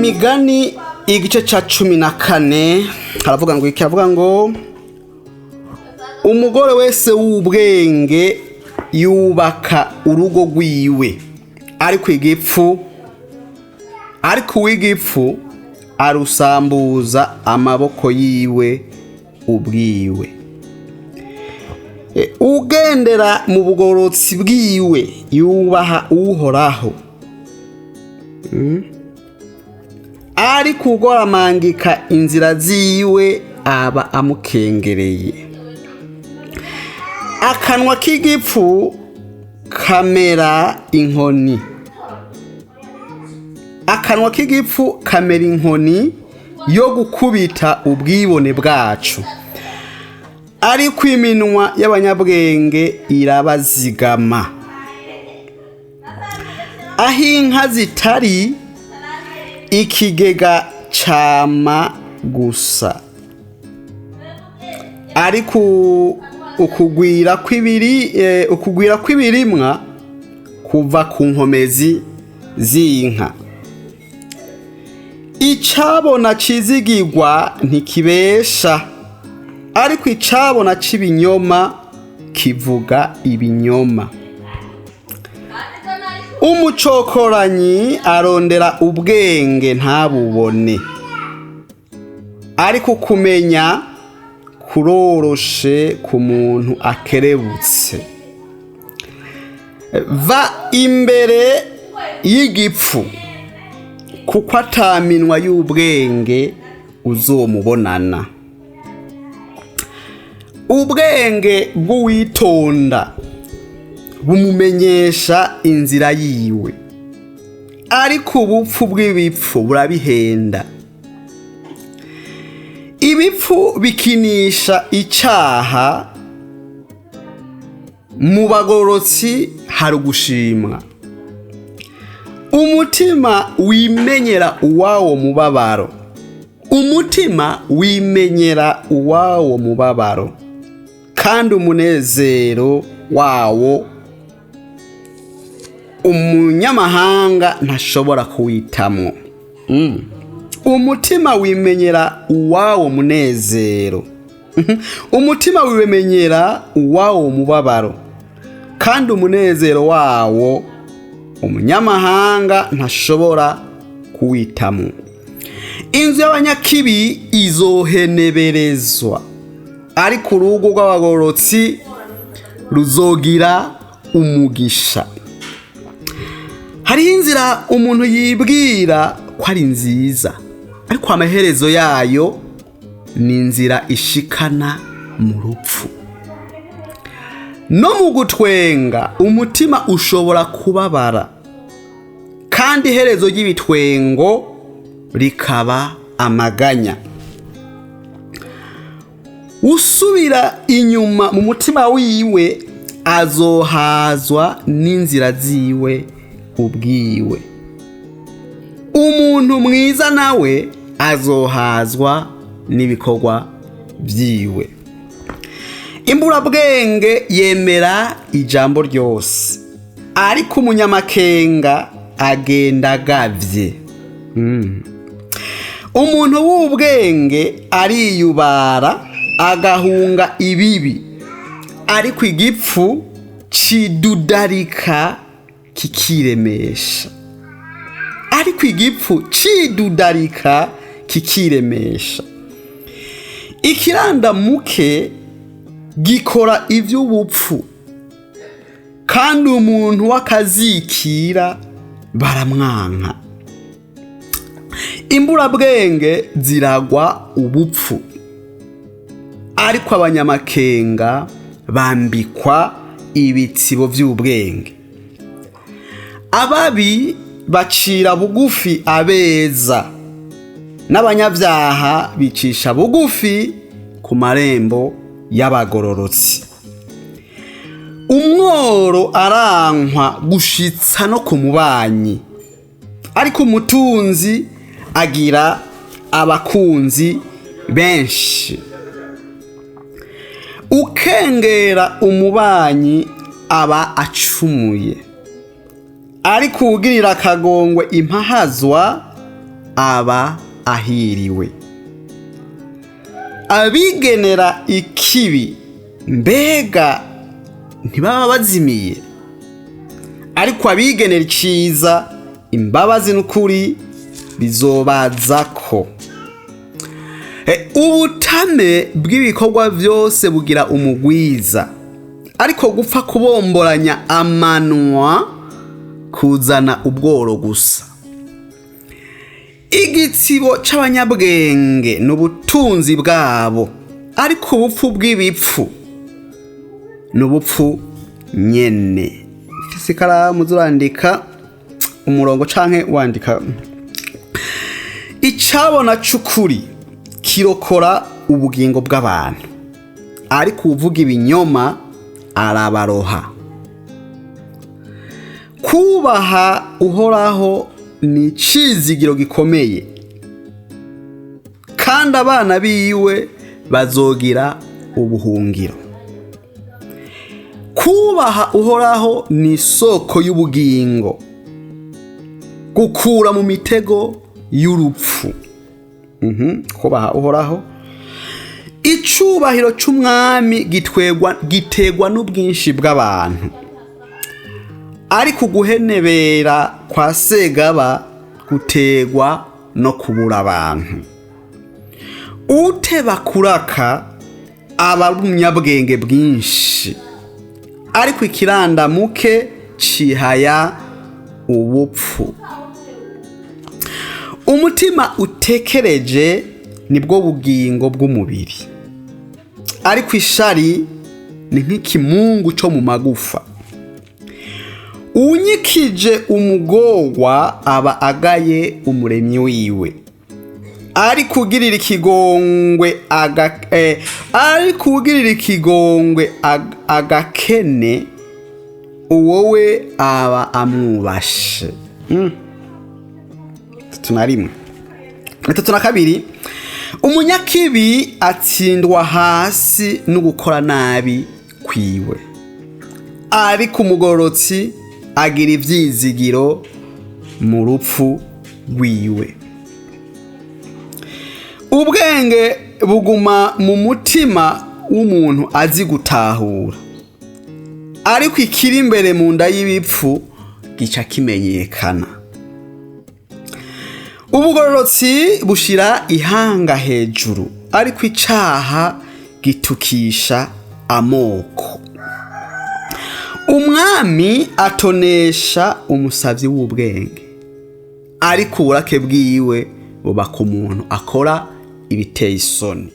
Imigani igice cya 14 haravuga ngo iki? Haravuga ngo umugore wese w'ubwenge yubaka urugo rwiwe, ariko igipfu, ariko uw'igipfu arusambuza amaboko yiwe ubwiwe. Ugendera mu bugororotsi bwiwe yubaha Uhoraho, ariko ugoramangika inzira ziwe aba amukengereye. Akanwa k'igipfu kamera inkoni, akanwa k'igipfu kamera inkoni yo gukubita ubwibone bwacu, ariko iminwa y'abanyabwenge irabazigama. Aho inka zitari, ikigega cama gusa, ariko ukugwira kw'ibirimwa kuva ku nkomezi z'inka. Icabona cizigirwa ntikibesha, ariko icabona c'ibinyoma kivuga ibinyoma. Umucokoranyi arondera ubwenge ntabubone, ariko kumenya kuroroshe ku muntu akerebutse. Va imbere y'igipfu, kuko ataminwa y'ubwenge uzomubonana. Ubwenge bw'uwitonda bumumenyesha inzira yiwe, ariko ubupfu bw'ibipfu burabihenda. Ibipfu bikinisha icaha, mu bagororotsi hari ugushimwa. Umutima wimenyera uwawo mubabaro, umutima wimenyera uwawo mubabaro, kandi umunezero wawo umunyamahanga ntashobora kuwitamwo. Umutima wimenyera uwawo munezero, umutima wimenyera uwawo mubabaro, kandi umunezero wawo umunyamahanga ntashobora kuwitamwo. Inzu y'abanyakibi izoheneberezwa, ariko urugo rw'abagororotsi ruzogira umugisha. Hariho inzira umuntu yibwira ko ari nziza, ariko amaherezo yayo ni inzira ishikana mu rupfu. No mu gutwenga umutima ushobora kubabara, kandi iherezo ry'ibitwengo rikaba amaganya. Usubira inyuma mu mutima wiwe azohazwa n'inzira ziwe ubwiwe. Umuntu mwiza nawe azohazwa n'ibikorwa vyiwe. Imburabwenge yemera ijambo ryose, ariko umunyamakenga agenda agavye. Umuntu w'ubwenge ariyubara agahunga ibibi, ariko igipfu cidudarika kikiremesha. Ariko igipfu cidudarika kikiremesha. Ikirandamuke gikora ivy'ubupfu, kandi umuntu w'akazikira baramwanka. Imburabwenge ziragwa ubupfu, ariko abanyamakenga bambikwa ibitsibo vy'ubwenge. Ababi bacira bugufi abeza, n'abanyabyaha bicisha bugufi ku marembo y'abagororotsi. Umworo arankwa gushitsa no ku mubanyi, ariko umutunzi agira abakunzi benshi. Ukengera umubanyi aba acumuye, ariko uwugirira akagongwe impahazwa aba ahiriwe. Abigenera ikibi mbega ntibaba bazimiye? Ariko abigenera iciza, imbabazi n'ukuri bizobazako. Ubutame bw'ibikorwa byose bugira umugwiza, ariko gupfa kubomboranya amanwa kuzana ubworo gusa. Igitsibo c'abanyabwenge ni ubutunzi bwabo, ariko ubupfu bw'ibipfu ni ubupfu nyene. Ufise ikaramu uzurandika umurongo canke wandika. Icabona c'ukuri kirokora ubugingo bw'abantu, ariko uwuvuga ibinyoma arabaroha. Kubaha Uhoraho ni icizigiro gikomeye, kandi abana biwe bazogira ubuhungiro. Kubaha Uhoraho ni isoko y'ubugingo, gukura mu mitego y'urupfu. Kubaha Uhoraho. Icubahiro c'umwami gitegwa n'ubwinshi bw'abantu, ariko uguhenebera kwa segaba gutegwa no kubura abantu. Uteba kuraka aba ari umunyabwenge bwinshi, ariko ikirandamuke cihaya ubupfu. Umutima utekereje nibwo bugingo bw'umubiri, ariko ishari ni nk'ikimungu co mu magufa. Unyikije umugorwa aba agaye umuremyi wiwe, ariko ugirira ikigongwe agakene uwowe aba amwubashe. 31. 32. Umunyakibi atsindwa hasi no gukora nabi kwiwe, ariko umugororotsi agira ivyizigiro mu rupfu rwiwe. Ubwenge buguma mu mutima w'umuntu azi gutahura, ariko ikiri imbere mu nda y'ibipfu gica kimenyekana. Ubugororotsi bushira ihanga hejuru, ariko icaha gitukisha amoko. Umwami atonesha umusavyi w'ubwenge, ariko uburake bwiwe buba ku muntu akora ibiteye isoni.